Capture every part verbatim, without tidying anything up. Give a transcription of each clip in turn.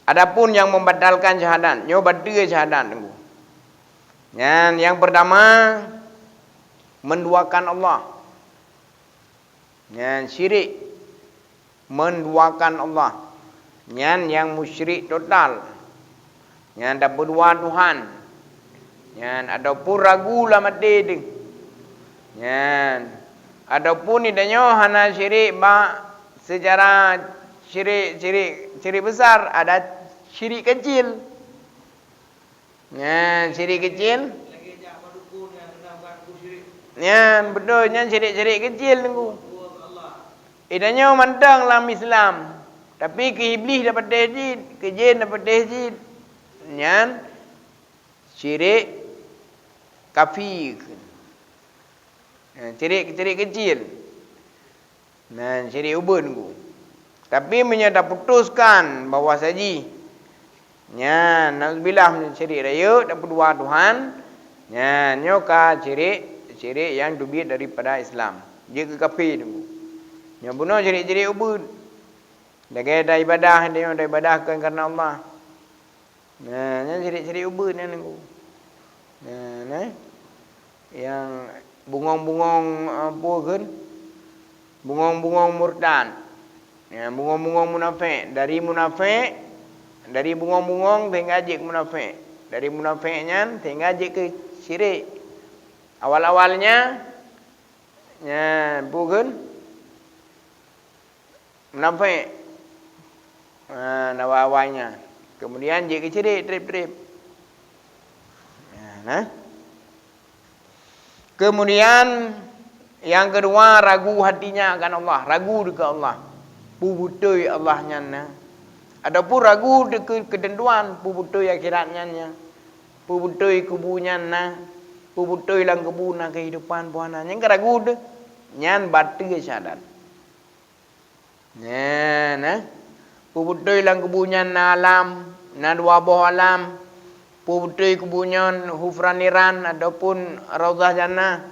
Adapun nyang membatalkan syahadat, nyoe bateue syahadat, Teungku. Nyan nyang pertama, menduakan Allah. Nyan syirik, menduakan Allah. Nyan nyang musyrik total. Nyan tapeudua Tuhan. Nyan ataupun ragu lam até teuh. Nyan ataupun di tanyoe hana syirik bak secara syirik, syirik, syirik besar, ada syirik kecil. Nyan syirik kecil. Nyan beutôi, nyan syirik-syirik kecil, Teungku. Di tanyoe mantong lam Islam, tapi keu Iblih tapatéh cit, keu jén tapatéh cit. Nyan syirik khafi. Nyan syirik, syirik kecil. Nyan syirik ubeut, Teungku. Tapi meunyoe taputoskan bahwa saji, nyan, naudzubillah, meunyoe syirik rayeuk, tapeudua Tuhan, nyan, nyoe ka syirik, syirik nyang teubiet daripada Islam. Jeuet keu kafé, Teungku. Nyoe bunoe syirik-syirik ubeut. Lagée taibadah, nyoe taibadah kon kareuna Allah. Nah, nyan syirik-syirik ubeut nyan, Teungku. Nah, nah. Nyang bungong-bungong, eh, peue kheun? Bungong-bungong murtad. Nyan bungong-bungong munafék. Dari munafék, dari bungong-bungong sehingga jeuet keu munafék. Dari munafék nyan sehingga jeuet keu syirik. Awal-awalnya, nyan peue kheun? Munafék. Ha, awai-awai nyan. Kemudian jeuet keu syirik treb-treb. Ha, nah. Kemudian nyang keudua, ragu hatinya akan Allah, ragu keu Allah. Peue beutôi Allah nyan na? Ataupun ragu keu keuteuntuan, peue beutôi akhirat nyan na? Peue beutôi kubu nyan na? Peue beutôi lam kubu na keuhidupan, peue hana? Nyan ka ragu teuh. Nyan bateue syahadat. Nyan, eh. Peue beutôi lam kubu nyan na alam, na dua boh alam. Peue beutôi kubu nyan hufran niran ataupun raudhah jannah.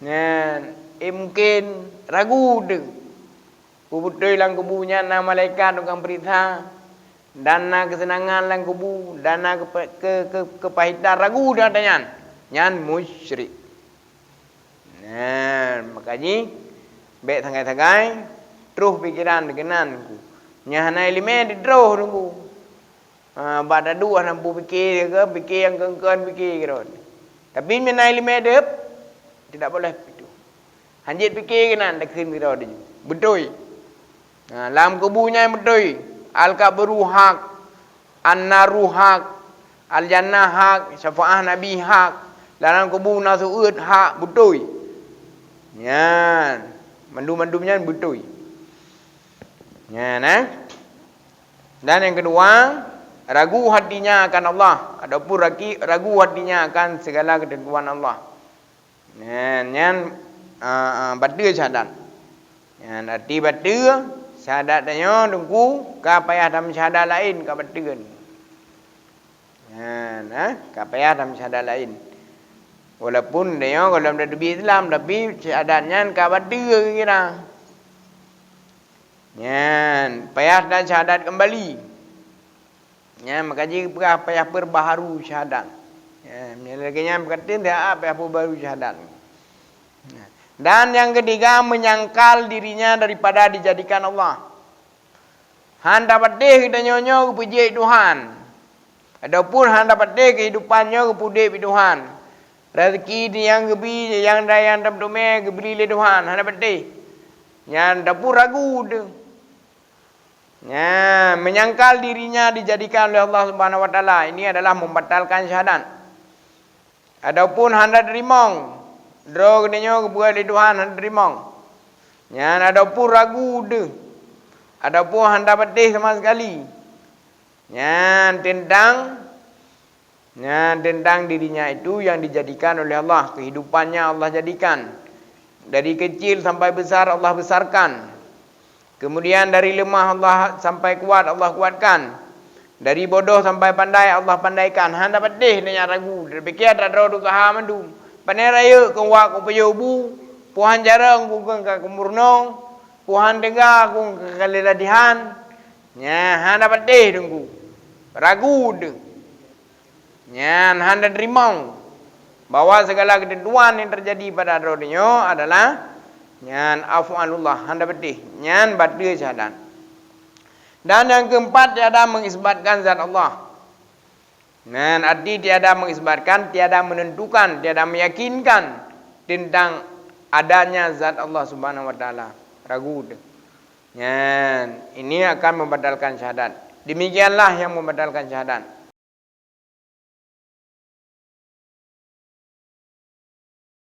Nyan, eh, mungken ragu teuh. Peue beutôi lam kubu nyan na malaikat tukang peuriksa, dan na keuseunangan lam kubu, dan na keupa-, keu-, keu-, keupahitan, ragu teuh ata nyan. Nyan musyrik. Nah, makajih bék sagai-sagai troh pikeran keunan, Teungku. Nyang hana iéleumé ditroh, Teungku. Ha, bak taduek hana peue pike ke, pike nyang keun-keun pike keudroe. Tapi meunyoe na iéleumé deueb, tidak boleh itu. Hanjeuet pike keunan takheun keudroe. Beutôi. Ha, lam kubu nyan beutôi. Al-qabru haq, an-naru haq, al-jannah haq, syafaat Nabi haq, lam kubu na seuôt haq, beutôi. Nyan, mandum-mandum nyan beutôi. Nyan, eh. Dan nyang keudua, ragu hatinya akan Allah ataupun raki-, ragu hatinya akan segala ketentuan Allah. Nyan, nyan, a, a, bateue syahadat. Nyan, arti bateue syahadat tanyoe, Teungku, ka payah tameusyahada laén, ka bateue. Nyan, ha, ka payah tameusyahada laén. Walaupun tanyoe gohlom tateubiet Islam, tapi syahadat nyan ka bateue kira. Nyan, payah tasyahadat keumbali. Nyan, maka jipeugah payah peurbaharu syahadat. Nyan, meunyoe lagée nyan, peukateun siat payah peurbaharu syahadat. Dan nyang keutiga, menyangkal dirinya daripada dijadikan Allah. Han tapatéh geutanyoe nyoe geupeujeuet Tuhan. Ataupun han tapatéh keuhidupan nyoe geupeudeb Tuhan. Raseuki nyang geubi, nyang dayang tam teumé geubri lé Tuhan, han tapatéh. Nyan tapeu ragu teuh. Nyan, menyangkal dirinya dijadikan oleh Allah Subhanahu wa Taala, ini adalah membatalkan syahadat. Ataupun hana teurimong, droe geutanyoe geupeugah lé Tuhan hana teurimong. Nyan ataupun ragu deuh, ataupun hana patéh sama sekali. Nyan teuntang, nyan teuntang dirinya itu yang dijadikan oleh Allah, kehidupannya Allah jadikan. Dari kecil sampai besar Allah besarkan. Kemudian dari lemah Allah sampai kuat, Allah kuatkan. Dari bodoh sampai pandai, Allah pandaikan. Hana patéh nyan ragu. Dipikir atra droe tugaha mandum. Pane rayeuk keu wak kupeuyue bu, puhan jareueng ku ka kumeurunoe, puhan teuga ku ka lé latihan. Nyan hana patéh Teungku. Ragu teuh. Nyan hana teurimong bahwa segala keuteuntuan nyang teujadi pada droe nyoe adalah nyan af'alullah, hana patéh. Nyan bateue syahadat. Dan nyang keumpat, tiada mengisbatkan zat Allah. Nyan arti tiada mengisbatkan, tiada menentukan, tiada meyakinkan tentang adanya zat Allah Subhanahu wa Taala. Ragu teuh. Nyan, ini akan membatalkan syahadat. Demikianlah yang membatalkan syahadat.